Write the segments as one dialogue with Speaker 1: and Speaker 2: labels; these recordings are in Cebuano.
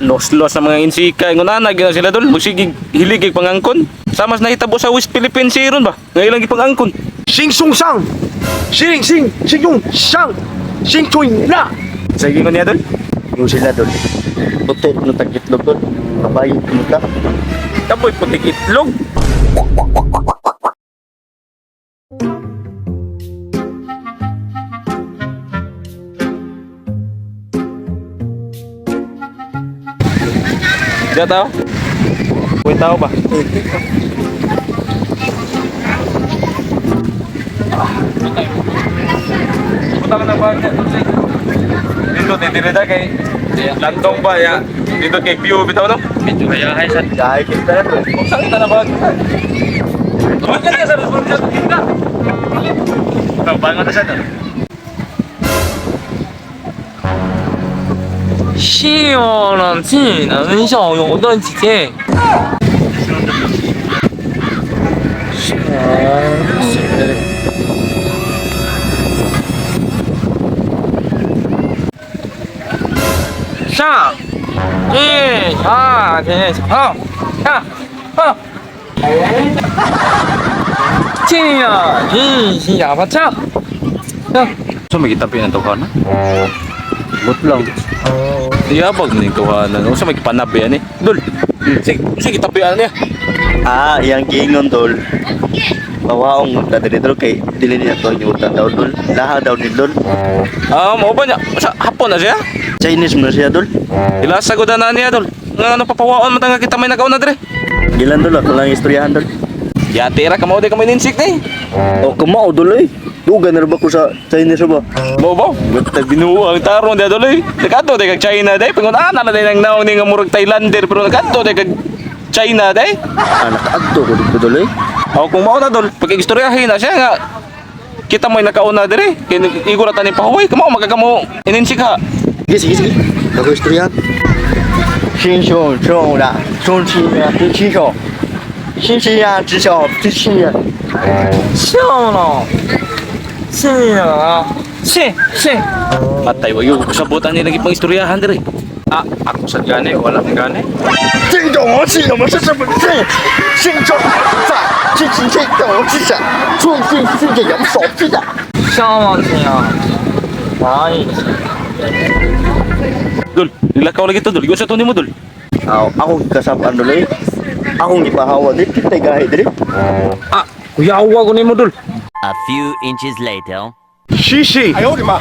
Speaker 1: Los-los na mga insika. Ingon na na sila dol. Magsigig hilig pangangkon. Samas nahitabo sa West Philippine Sea ron ba? Nga ilang gipangangkon.
Speaker 2: 新松上，新领新新用上，新春那。
Speaker 1: Sige ko niya dol.
Speaker 3: Yung sila dol. Puti no tag itlog dol. Kabayo kuno ta.
Speaker 1: Kapoy putik itlog. Diyan tao? Uy, tao ba? Punta ka na ba? Dito, titirida kay Landong ba? Ya. Dito kay view, bitaw no?
Speaker 4: Medyo hayahay sa
Speaker 3: Dahil kita na dol.
Speaker 1: Saan kita na ba? Huwag ka na sa kita. Bangon na siya to.
Speaker 4: 시원한 지나는 샤오용 기계 샤, 이, 샤, 제, 샤, 샤, 하. 찌야, 이, 시, 야, 바차. 야.
Speaker 1: So may gitabi ng tuhanan?
Speaker 3: But lang.
Speaker 1: Yabag ni tuhanan. Unsa may gipanabi ani? Dol. Sige, sige gitabian niya.
Speaker 3: Ah, iyang giingon dol. Bawaong ta diri dol kay dili niya to yung utan daw dol. Laha daw ni dol.
Speaker 1: Ah, mao ba niya? Sa hapon na siya?
Speaker 3: Chinese mo na siya dol.
Speaker 1: Ilasa ko na niya dol. Nga ano papawaon man ta nga kita may nakauna dire.
Speaker 3: Gilan dol ako lang istoryahan dol.
Speaker 1: Yati ra kamo di kamo ninsik ni.
Speaker 3: O kumao dol oy. Duga na ra ba ko sa Chinese ba?
Speaker 1: Mao ba? Basta binuang tarong di dol oy. Nakato di kag China day. Pingon ah na day nang naong ni nga murag Thailander pero nakato di kag China day.
Speaker 3: Ah, nakaadto ko dito dol oy.
Speaker 1: O kung mao na dol, pag-istoryahin na siya nga kita mo'y nakauna dire. Kay igor ta ni pahuway, kamo magkakamo ininsik ha.
Speaker 3: Sige, sige, sige. Ako istoryahan. 新熊中了，中七呀，第七首，新西呀，只小第七呀。
Speaker 4: 시원어. 시원어. 시, 시.
Speaker 1: Patay wa yung kasabutan nila gipang istoryahan dire.
Speaker 4: Ah, ako sa gani, wala kang gani.
Speaker 3: 这种是什么是什么这新中在这这这种是啥？最近世界有手机的。
Speaker 4: 시원하지야. 아이.
Speaker 1: Dol, nilakaw lagi to dol. Igo sa to nimo dol.
Speaker 3: Aw, akong kasabaan dol eh. Akong gipahawa dili kitay gahi dili.
Speaker 4: Ah, kuyawa ko nimo dol.
Speaker 5: A few inches later.
Speaker 2: 西西，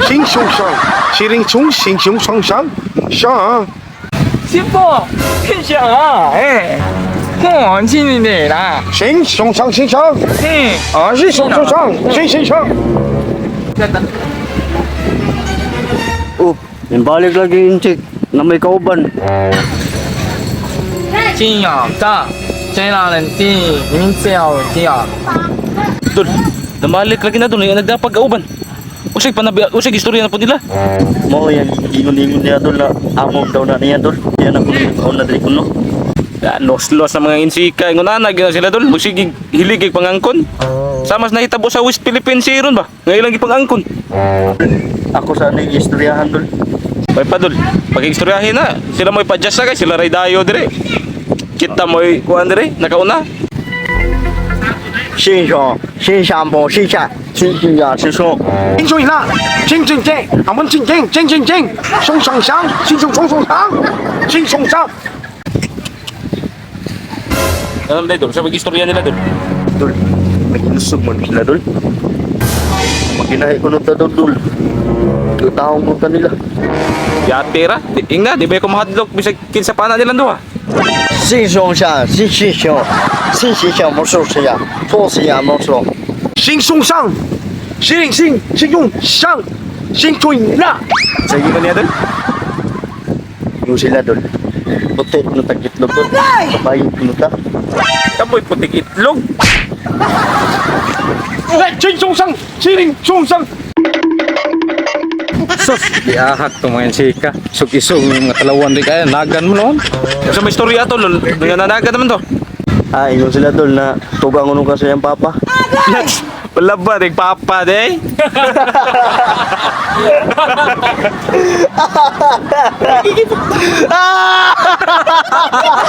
Speaker 2: 新松上，西林松新松上上上。
Speaker 4: 시포, 핀샤, 에. 홍원진이네,
Speaker 2: 新松上新上，
Speaker 4: 응.
Speaker 2: 啊是松松上，新新上。
Speaker 3: Oh, balik lagi insik na may kauban.
Speaker 4: 金짜 제나는 띠, 민세요, 띠야.
Speaker 1: Dol, namalik lagi na dol, nga nagdapag-auban. Usay panabi, usay istorya na po nila.
Speaker 3: Mao yan ingon-ingon niya dol na amom daw na niya dol. Yan ako nang na dili kuno.
Speaker 1: Los-los na mga insika. Ingon na na sila dol, magsigig hilig pangangkon. Samas nahitabo sa West Philippine Sea ron ba? Nga ilang gipangangkon.
Speaker 3: Ako sa ning istoryahan dol.
Speaker 1: May pa dol, pag-istoryahin na. Sila mo'y padjust na kay sila ray dayo dire. Kita mo'y kuan dire, nakauna.
Speaker 3: 新上新上宝新下新新呀吃松。
Speaker 2: 新松那，新新进，俺们进进进进进，松上上，新松松松上，新松上。
Speaker 1: Ano na dol, sa pag-istorya nila dol.
Speaker 3: Dol, nagilusog man sila dol. Maginahi ko nung dol dol. Taong ko kanila.
Speaker 1: Yati ra, di, ingna, di ba ko mahadlok bisag kinsa pa na nilang duha.
Speaker 3: 新松下新新熊，新新小魔兽是呀，错是呀魔兽。
Speaker 2: 新松上，西林新新用上，新春那。
Speaker 1: Sige ko niya dol.
Speaker 3: Yung sila dol. Puti no tag itlog dol. Kabayo kuno ta.
Speaker 1: Kapoy putik itlog.
Speaker 2: 来，金松上，西林松上。
Speaker 4: Sus, giahak to mga insika. Sug-isog yung mga talawan di kaya, nagan mo noon.
Speaker 1: Sa may istorya to, lol, nananaga naman to.
Speaker 3: Ah, ingon sila dol na tugang uno ka sa iyang papa.
Speaker 1: Wala ba, nagpapa de?
Speaker 3: Ha.